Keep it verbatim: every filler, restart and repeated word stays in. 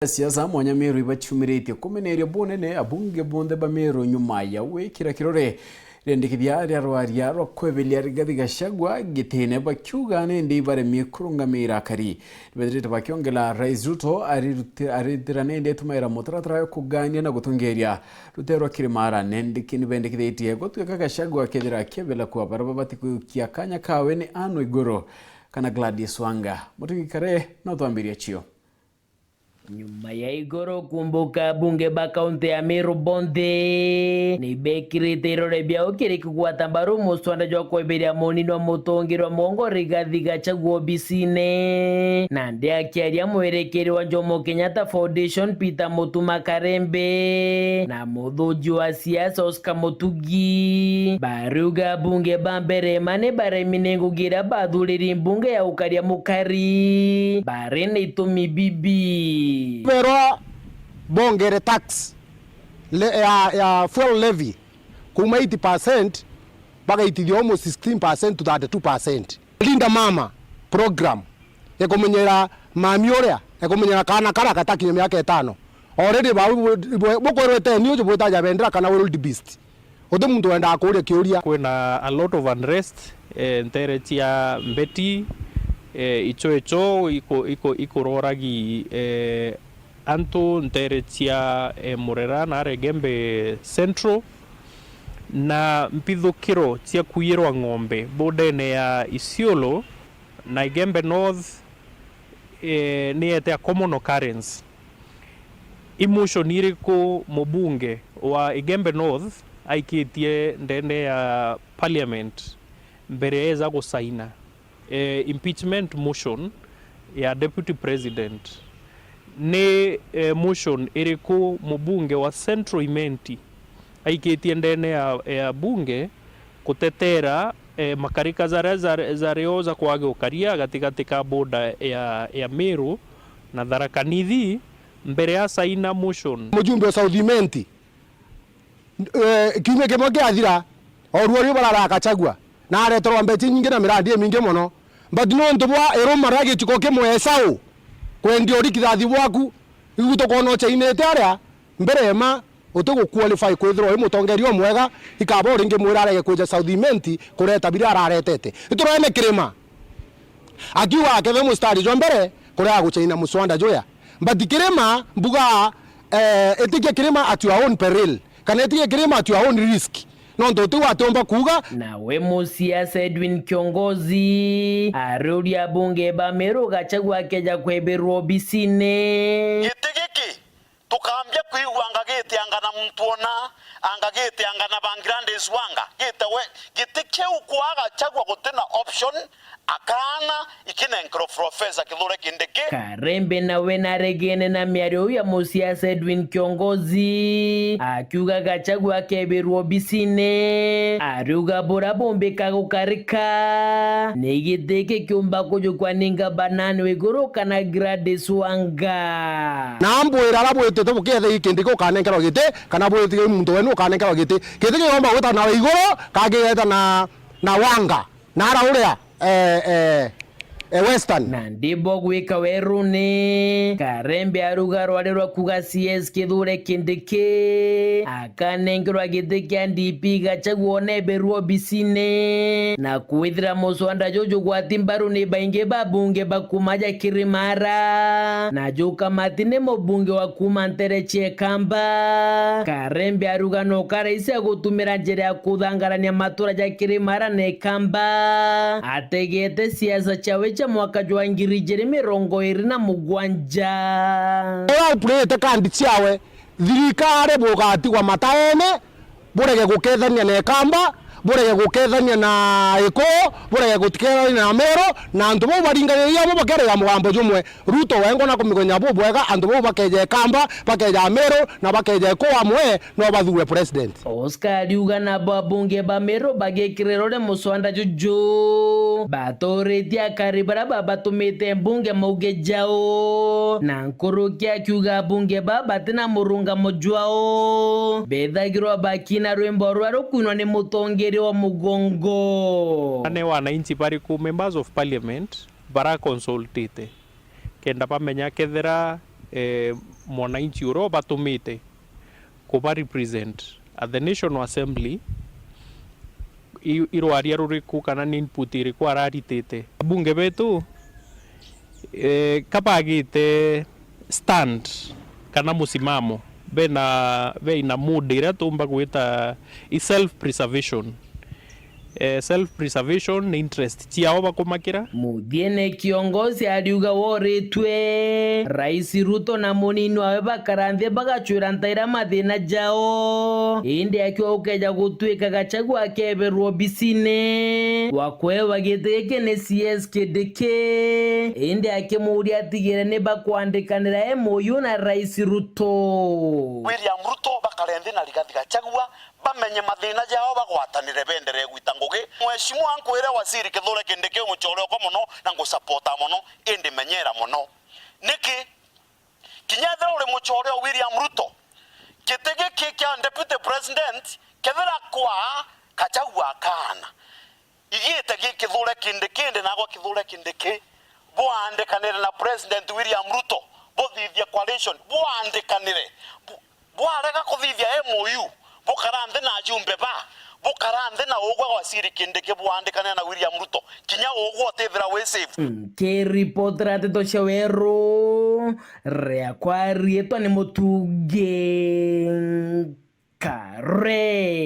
Siasa mwanya Meru ibaciumiritie kumeneria bunene abunge bonthe ba Meru nyuma ya gwikira kirore riendekithia ria rwaria rwa kweberia Rigathi Gachagua gitine, bakiuga nindi ibaremie kurungamira akari. Nibethirite bakiongela Rais Ruto arirute-, aritira nindi itumaira mutaratara wa kugania na gutongeria ruteerwa Kirimara. Nindi nibendekithitie gutwika Gachagua akethira akiebela kwa bara babati kukia kanya kawe ni Anne Waiguru kana Gladys Wanga. Mutugi Kare no twambiria cio. Nyuma ya igoro kumbuka, abunge ba kaunti ya Meru bonthe nibekirite irore biao kiri kugwata mbaru muswanda jwa kweberia munini wa mutongeria wa mwongo Rigathi Gachagua obisine. Nandi akiaria mwerekeri wa Jomo Kenyatta Foundation Peter Mutuma Karembe na muthuji wa siasa Oscar Mutugi, bariuga abunge ba mbere ma ni baremi ni ngugi iria bathuriri mbunge ya ukaria mukari bari na itumi bibi. Berwa bongere tax le-, ya, ya fuel levy kuma eighty percent bagaitithia almost sixteen percent to thirty-two percent. Linda Mama program ya kumenyera mami uria, ya kumenyera kaana kara gatakinya miaka itano. Already bau bu-, bu-, bukwirwete ni uju bwitaja bendera kana wildebeest. Uti muntu wendaa kuuria kiuria. Kwina a lot of unrest, eh, ntere cia Mbeti, eh, icho icho iku-, iku-, ikuroragi, eh, antu ntere cia, eh, Murera na Igembe Central, na mpithukiro cia kuiyirwa ng'ombe bodene ya Isiolo na Igembe North, eh, ni ete a common occurrence. I motion iriku mubunge wa Igembe North aikitie ndene ya parliament mbere eza gusaina, eh, impeachment motion ya deputy president? Ni, eh, motion iriku mubunge wa Central Imenti aikitie ndene ya, ya bunge kutetera, eh, makarika jaria jari, jario ja kwage ukaria gatigati ka border ya, ya Meru na Tharaka Nithi mbere ya saina motion? Mujumbe wa South Imenti, eh, kiumia kimwe kiathira, oruo riu barara Gachagua, na areterwa mbeca inyingi na mirandi imingi mono. But nontu bwa iruma ria giciko kimwe Esau, kwendia urikithathi bwaku, iu tukwona uchainite aria, mbere ema uti gu qualify kwithirwa wi mutongeria umwega, ikaba uringi mwira arege kwija South Imenti kureta biria araretete. Iturene Kirima akiuga akethe mustari jwa mbere kurega guchaina muswanda juya. But Kirima mbuga, eh, itikia Kirima at your own peril, kana itikia Kirima at your own risk, nontu uti watiumba kuuga. Nawe musiasa Edwin Kiongozi ariuria abunge ba Meru Gachagua akeja kwebirwa obisine. Giti giki tukambia kwigua anga giti anga na muntu ona, anga giti anga na ba Gladys Wanga, gite we, giti kiu kwa Gachagua guti na option, akaana ikinenkerwa Professor Kithure Kindiki. Karembe nawe naregene na miario ya musiasa Edwin Kiongozi, akiuga Gachagua akebirwa obisine, ariuga bura bumbika gukarika ni giti kikiumba kujukwa ni ngabana Anne Waiguru kana Gladys Wanga. Na mbwira ara bwitite bukiethe gikindi ki ukanenkerwa giti, kana bwitite muntu wenu ukanenkerwa giti. Giti kigomba gwita na Waiguru, kana kigeta na, na Wanga. Na ara uria, eh, eh, eh, Western. Na ndibo gwika weruni, Karembe aruga rwari rwa kuga C S Kithure Kindiki akanenkerwa giti kia D P Gachagua oneberwa obisine, na kwithira muswanda juju gwati mbaru ni baingi ba bunge ba kuma ja Kirimara, na jukamati ni mubunge wa kuma ntere cia Ikamba. Karembe aruga no karaisi agutumira njira ya kuthangarania matura ja Kirimara na Ikamba, ategete siasa ciawe cia mwaka jwa ngiri ijiri mirongo iri na mugwanja. Uria upurite kandi ciawe, thirikari bugatigwa mataene, burege gukethania na Ikamba, burege gukethania na Ikuu, burege gukethania na Meru, na antu bau baringagiriria amo bakerega mugambo jumwe. Ruto wengwa na kumigwenya bubwega, antu bau bakeja Ikamba, bakeja Meru, na bakeja Ikuu amwe, no bathure president. Oscar ariuga nabo abunge ba Meru bagikirira uria muswanda juju baturitie akari baria babatumite mbunge mauge jao, na nkuruki akiuga abunge ba batina murungamo jwao bethagirwa bakina rwimbo rwa rukwinwa ni mutongeria wa mugongo. Ane wananchi bariku, members of parliament, bara consultite kenda bamenya kethira Eh, mwananchi uria ubatumite kuba represent at the National Assembly, i- irwaria ruriku kana ni input iriku araritite? Abunge betu, eh, kabagite stand kana musimamo, bena, beina mood iria tumba gwita i self preservation. Eh, self preservation ni interest ciao bakumakira. Muthiene kiongozi ariuga woritwe, Rais Ruto na munini wawe bakara nthi bagacwira ntaira mathina jao, indi akio ukeja gutwika Gachagua akeberwa obisine wa kwewa giti giki ni C S Kindiki, indi akimuria atigire ni bakwandikanira M O U na Rais Ruto. William Ruto bakare nthi na Rigathi Gachagua, bamenye mathina jao, bagwatanire, benderee gwita ngugi. Mheshimiwa, nkwire Waziri Kithure Kindiki umuchore okwa mono na ngusapota mono, indi menyera mono. Niki? Kinya ethira uri muchore o William Ruto, giti giki kia Deputy President, kethira kwa Gachagua akaana, igite gi Kithure Kindiki, indi nagwa Kithure Kindiki, bwandikanire na President William Ruto, buthithie coalition, bwandikanire. Bu- Bwarega kuthithia M O U, bukara nthi na ajumbe ba, bukara nthi na ugwe Waziri Kindiki, bwandikane na William Ruto, kinya ugwe utithira wi safe. Nkiripotera nteto cia weru, riakwa riitwa ni Mutungi Nkare.